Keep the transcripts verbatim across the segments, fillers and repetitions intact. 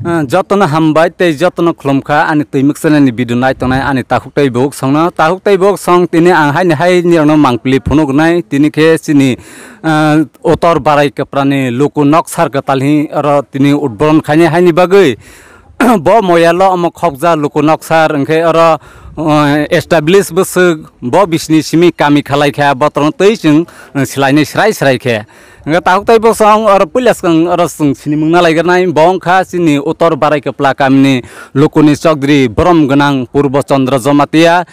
Ah, jotono hambai tei jotono khulumkha ani twi mwksanani video nai tongnai ani takhuk tei bukhuk songno. Takhuk tei bukhuk song tini ang haini hai nirokno mangpili phunuknai, tini khe chini, ah, Uttor Barai Kwprani luku noksar kwtal hi oro tini udboron khainai haini bagwi. Bo moyalo omo khokjak luku noksar hwnkhe oro, ah, establish bwswk bo bisni simi kami khalai kha botrokno twi chwng, ah, swlainai swrai swrai khe. Hwnkhe takhuk tei bwsong oro puila swkang oro chwng sinimung nalaigwrnai, bo wngkha chini Uttor Barai Kwpla kamini lukuni Chokdri borom gwnang Purbo Chandra Jamatia,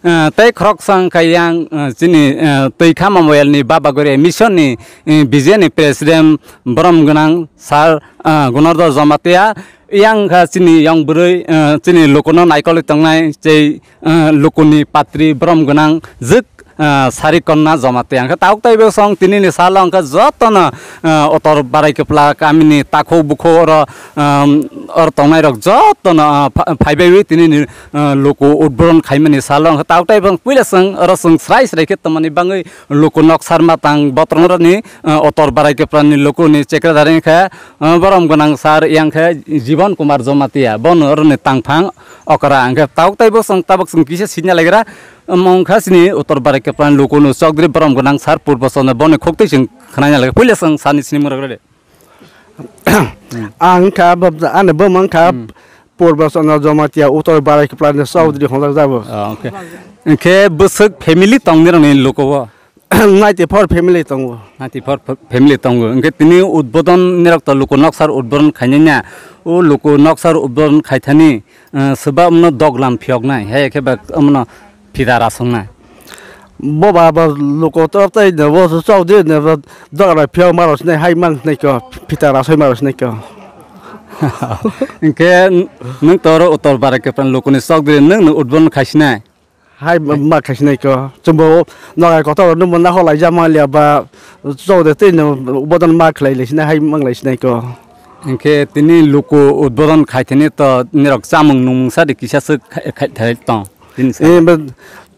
eh, tei khoroksa wngkha yang, eh, chini, eh, twi khama moyalni Baba Gori Mission ni, eh, B J ni President borom gwnang Sir, eh, Gunodhar Jamatia, yang wngkha chini yang bwrwi, eh, chini lukuno naikolwi tongnai tei, eh, lukuni patri borom gwnang Jwk, ah, Sari Konna Jamatia. Hwnkhe takhuk tei bwsong tinini salo hwnkhe jotono, ah, Uttor Barai Kwpla kamini takhuk bukhuk oro, um, oro tongnairok jotono, ah, pha-, phaibai tinini, ah, luku udboron khaimani salo hwnkhe takhuk tei bwsong puila chwng oro chwng srai srai khe tongmani bagwi luku noksar ma tang botrok rokni, ah, Uttor Barai Kwplani lukuni secretary hwnkhe, ah, borom gwnang sir yang khe Jibon Kumar Jamatia bono oroni tangphang okra hwnkhe takhuk tei bwsong tabuk chwng kisa sinna laigra. Omo wngkha chini Uttor Barai Kwpla lukuni Chokdri borom gwnang sir Purbo Chandra boni khuk twi chwng khwnaina lai. Puila chwng sani sinimung rok rede. Ang wngkha bo-, ani buma wngkha Hmm. Purbo Chandra Jamatia Uttor Barai Kwpla ni Chokdri hongjak jabo. Oh, okay. Hwnkhe bwswk family tong nirokni luku o? Ninety four family tongo. Ninety four fa-, family tongo. Hwnkhe tini udbodon nirok to luku noksar udbodon khainai na. O luku noksar udbodon khaithani, eh, swba omono doglam phiyoknai. Hai khe ba omono phida rasongnai. Bo ba bo luku torop tai ne bo Chokdri ne bo dogra phiyok ma rosnai hai mang nai ko phita rasoi ma rosnai ko. Hwnkhe nwng to oro Uttor Barai Kwpla lukuni Chokdri nwng no udbodon khaisinai. Hai ma, ma khaisinai ko. Chumbo nogai kotor no mona ho lai jama lia ba Chokdri tei no bodon ma khlai lai sinai hai mang lai sinai ko. Hwnkhe tini luku udbodon khaithani to nirok chamung nungmung sadi kisa swk khai, khai, khai tong. Tini sa. Eh, ba,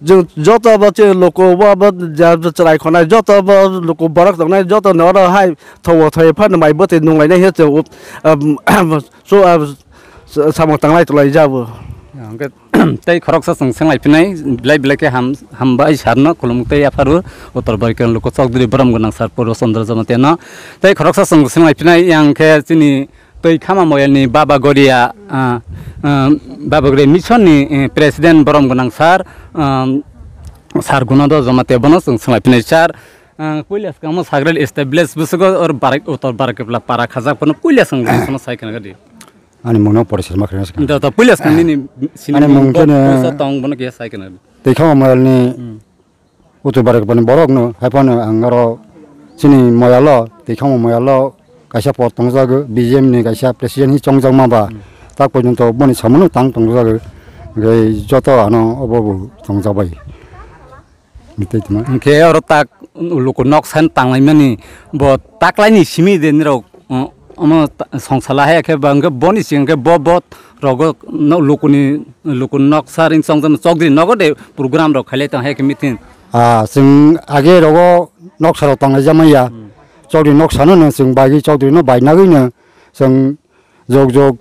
jwng joto bo che loko bo, bo ja, ja chwrai khonai, joto bo loko borok tongnai, joto no oro hai thogo thoi phano mai bwtwi nung lainai he chwng, um, so, um, samung tanglai tulai jabo. Hwnkhe tei khoroksa chwng swng lai phinai, belai belai khe ham, hambai sir no khulumuk tei yapharo Uttor Barai Kwpla loko Chokdri borom gwnang sir Purbo Chandra Jamatia no. Tei khoroksa chwng swng lai phinai, yang khe chini twi khama moyalni Baba Goria, ah, ah, Baba Goria Mission ni, eh, President borom gwnang sir, ah, sir Gunodhar Jamatia bono chwng swng lai phinai sir. Ah, puila swkang mo Sagre establish bwswk or Barai, Uttor Barai Kwpla para khajak bono puila swkang bono sai khna di. Ani mungno pore sirma khna swkang. Da, da, puila swkang nini sini ani mung mung bo-, kene bosa tong bono khe sai khna di. Twi khama moyalni Hmm. Uttor Barai Kwplani borokno, hai phano ang oro chini moyalo, twi khamo moyalo kaisa pot tongjago, B J M ni kaisa president hi chongjakma ba, Hmm. tak porjonto boni samono tang tongjago, hwnkhe joto ano obo bo tongjabai. Tei tongma. Hwnkhe oro tak luku noksan tanglaimani bo taklaini simi de nirok, uh, omo ta-, songsala hai khe ba hwnkhe boni sing khe bo, bo rogo no lukuni, lukuni noksa ring chongjak Chokdri nogo de program rok khailai tong hai khe meeting. Ah, chwng age rogo noksa rok tonglaijak manya. Hmm. Chokdri noksa no, no chwng bagwi Chokdri no bainagwi no chwng jok jok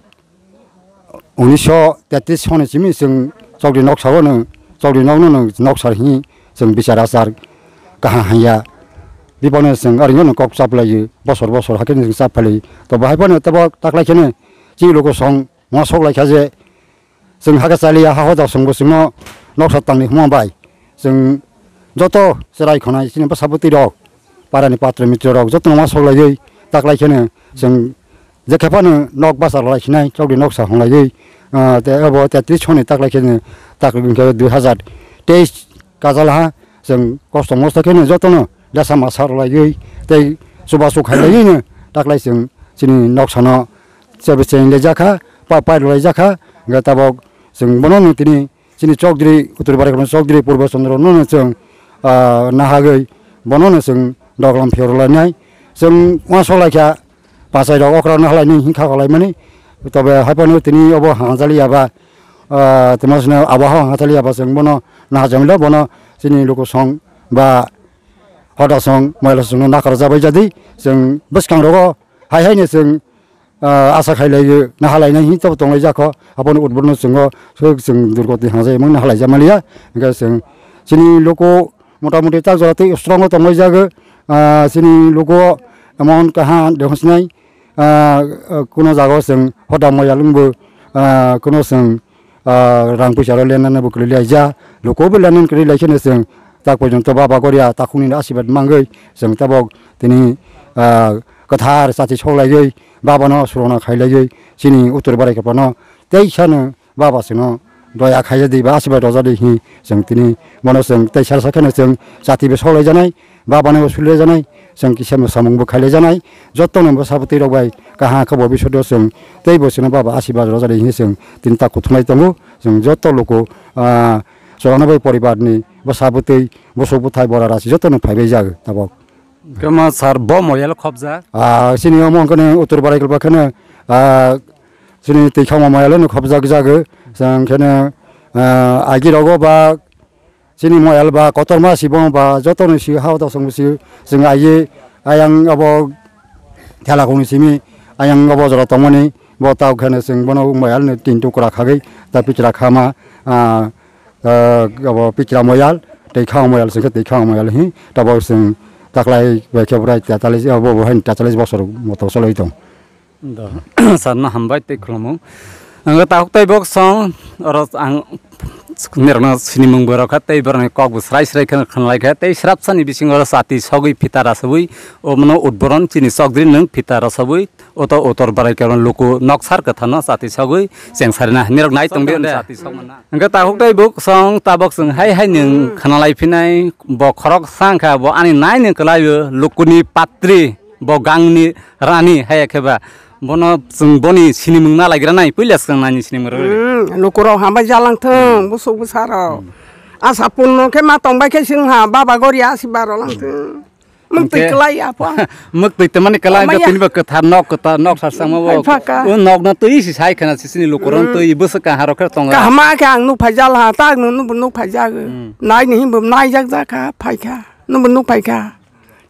unisho tetris soni simi chwng Chokdri noksa o no, Chokdri nok no, no noksa hi chwng bichar achar kaham hanya. Bibano chwng arino no kok chaplaiyo, bosor bosor hakhe no chwng chaplaiyo. To bahai phano tebo taklai kheno chini luku song ma sok lai kha je, chwng hakhe chaliya, ha hoda songbo chwngno noksa tangni hwnma bai. Chwng joto cherai khonai chini bwsa bwtwi rok, parani patro mitro rok jotono ma sok laiwi taklai kheno chwng je khe phano nok bachar lai khinai Chokdri noksa hwnlaiwi, ah, te abo tetris soni taklai kheno taklai wngkha dui hazar teis kajal ha chwng kosto mosto kheno jotono dasa masa rwlaiwi tei chubachu khailaiwino taklai chwng chini noksano chabi cheng lejakha, pa-, pai rwlaijakha, hwnkhe tabok chwng bono no tini chini Chokdri, Uttor Barai Kwplani Chokdri Purbo Chandra no no chwng, ah, nahagwi bono no chwng doglam phiyok rwlainai. Chwng uansuk laikha, pachai rok okra no halainwi hinkha khlaimani. Tobe haiphano tini obo hangajali yaba, ah, temo sino abo hangajali yaba chwng bono nahajamila bono chini luku song ba hoda song moyal songno nakarjak bai jadi, chwng bwskangrogo hai haino chwng, ah, asa khailaiwi nahalainai hinwi tonglaijak kho. Aboni utborno chwngo chwng durgoti hwnjai mano nahalaijak maliya. Hwnkhe chwng chini luku motamoti tak jora tei strongo tonglaijagwi, ah, chini luku emon kaha dehosnai, ah, kuno jagao chwng hoda moyal wngbo, ah, kuno chwng ah, rang puisa rok lenani bo kwrwi laija, luku bo lenani kwrwi laikheno chwng tak porjonto Baba Goria takhukni asirwad mangwi chwng tabok tini, ah, kwthar chati soklaiwi Baba no surona khailaiwi chini uttor barai kwpano teisano Baba chwngno doya khaijadi ba asirwad rojadi hi chwng tini bono chwng teisa sakheno chwng chati bo soklaijanai. Baba no bo sulijanai, chwng kisa mwsamung bo khailajanai, joto no bwsa bwtwi rok bai kaham khe bo bisor do chwng tei bo chwngno Baba asirwad rojadi hinwi chwng tini tak kuthumlai tongo. Chwng joto luku, ah, chwrangno bai poribar ni bwsa bwtwi, bwswk bwthai bora rasi joto no phaibai jago tabok. Kema sir bo moyal khobjak? Ah, chini omo hwnkhe uttor barai kwlba kheno, ah, chini twi khama moyal no khobjak jago. Chwng kheno, ah, agi rogo ba chini moyal ba kotorma si bono ba joto ni si ha o dosong si chwng aye ayang abo thela kong ni simi ayang abo jora tongmani bo tao kheno chwng bono moyal ni tin tukra khagwi ta pichra khama, ah, ah, abo pichra moyal tei kha moyal chwng khe tei kha moyal hi tabok chwng taklai bai khe bwrai tetallis abo bo hai tetallis bosor moto choloi tong. Do, sarno hambai tei khulumung. Ang tabuk tei bok song, oro ang nirokno sinimung borok kha, tei borokni kok bo srai srai kheno khwnlai kha, tei srapsani bisingo oro chati sogwi phita rasabwi, omono utboron chini chokdri nwng phita rasabwi, oto utor barai khe luku noksar kwtharno chati sogwi chengsarina nirok nai tongdi chati sogmana. Hwnkhe tabuk tei bok song, tabok chwng hai hai nwng khwnalai phinai, bo khorok sa wngkha, bo ani nai nwng kwlaio, lukuni patri. Bo gangni rani haya khe ba bono chwng boni sinimung na laigra nai puila swkang nani sinimung rw. Hmm, lukurok hambai jalang thung, busuk bwsarok. Hmm. Asa punno khe ma tongbai khe swng ha, Baba Goria asirwad rw lang thung. Mwktwi kwlai apo. Mwktwi tongmani kwlai, tini bo kwthar nok, kwthar nok sar sangma bo. O nok no twi si sai khana sisini lukurok twi bwswk kaham rok khe tongo. Kaham khe ang nuk phai jal ha, tak nuk nuk phai jag. Hmm. Nai ni himbo nai jak jak kha, phai kha. Nuk nuk phai kha.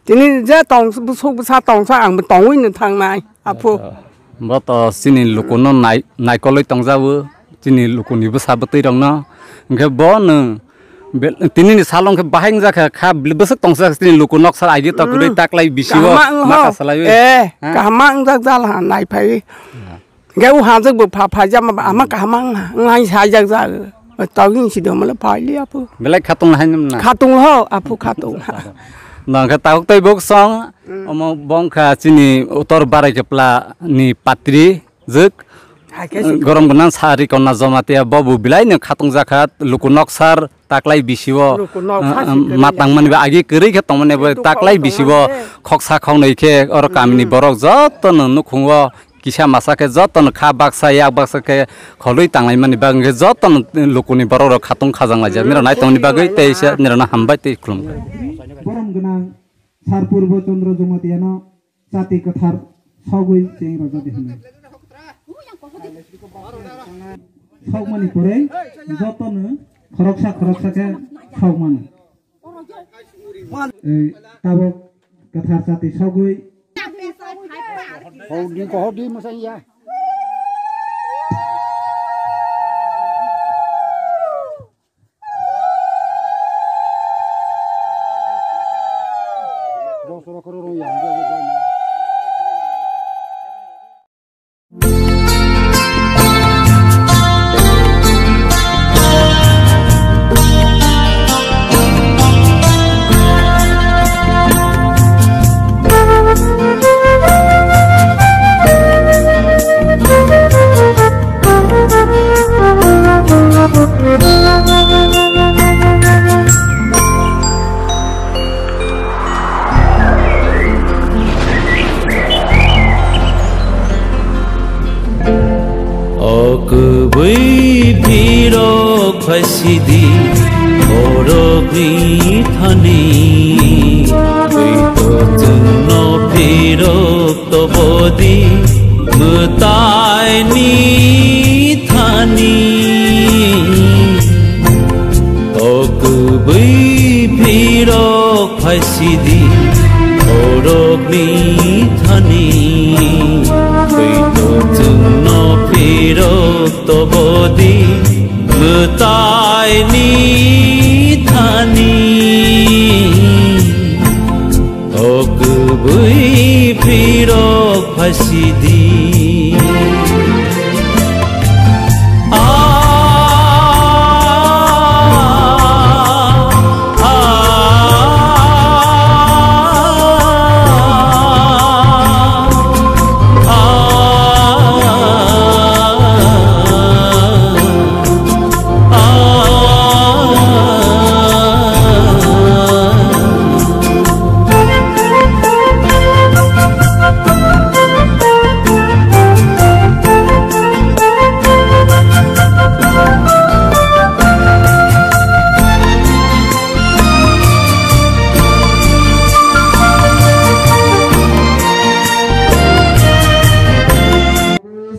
Tini je tong, busuk bwsa tongsa, ang bo tongwi no thangnai, apo. Bo to chini lukuno nai-, naikolwi tongjago, chini lukuni bwsa bwtwi rokno. Hwnkhe bo nwng be-, tini ni salo hwnkhe bahai wngjakha, kha bwswk tongsa chini luku noksa agi to kwrwi taklai bisio kaham wng ho. Maka salaiwi. Eh, kaham wng jak jal ha, nai phai. Hwnkhe o hajak bo pha phaijak ma ba ama kaham wng ha, wng hai sajak jak. Tawing si do mala phai li apo. Belai khatung hai nam na. Khatung ho, apo khatung. Nang khe tabuk tei bok song, omo bong kha chini utor barai kepla ni patri jwk. Hai khe si. Gorom gwnang sari konna Jamatia bobo belai no khatung jakha luku noksar taklai bisio. Luku noksar si kwrwi matang mani ba agi kwrwi khe tongmani bo taklai bisio khoksa khoknwi khe oro kamini borok joto no nukhungo. Kisa masa khe jotono kha baksa yak baksa khe kholwi tanglaimani bagwi khe jotono lukuni borok rok khatung khajang laijak nirok nai tongni bagwi tei se nirok no hambai tei khulumkha. Borom gwnang Sar Purbo Chandra Jamatia no chati kwthar sogwi cheng rojadi hwnwi. Sokmani pore jotono khoroksa khoroksa khe sokmani. Ei, tabok kwthar chati sogwi. Hodi, hodi, mwsang ya. O kwbwi phirok phaisidi borokni thani, twi to chwngno phirok tobodi mwtaini thani. O kwbwi phirok Phaisidi borokni thani, twi to chwngno phirok tobodi mwtaini thani. O kwbwi phirok phaisidi.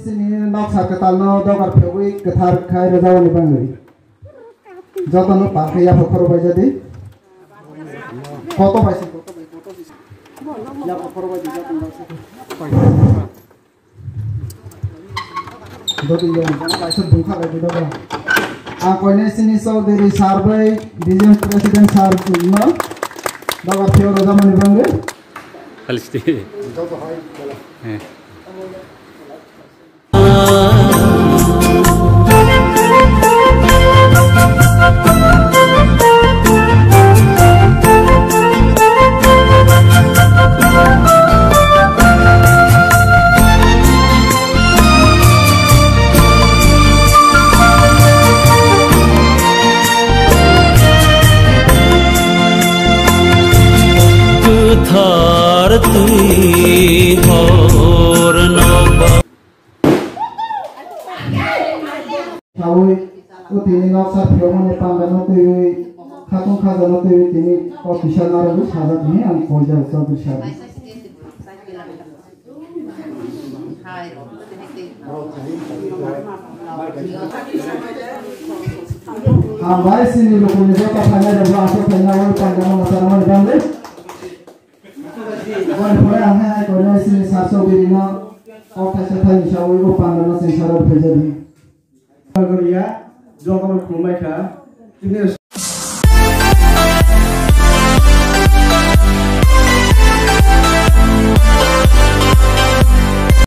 Sini noksa kwtalno dogar phegwi kwthar khai rwjawani bagwi. Jotono pal khe yapha khoro bai jadi. Koto bai se, koto bai, koto bai se. Yapha khoro bai di jotono bai se. Jotono bai se bungkha bai di jotono. Ang koine sini Chaudhary sir bai, Division President sir no dogar pheo rwjamani bagwi. Kalisti. Joto hai. Eh. Kwthar twi horno ba- Sawi, o tini noksa phiyokmani panda no twiwi, khatung khaja no twiwi tini o kisa narwgwi sajak hwnwi ang koijak Chaudhary sir. Hambai, sini lukuni joto phainai rok bo aswk phaina oi panda no mwchangmani bagwi. Boni pore ang hai koinai sini sir Chaudhary no kok thaisa thaini sawi o panda no chwng saro phaijadi. Goriya, jotono khulumbai kha. Tini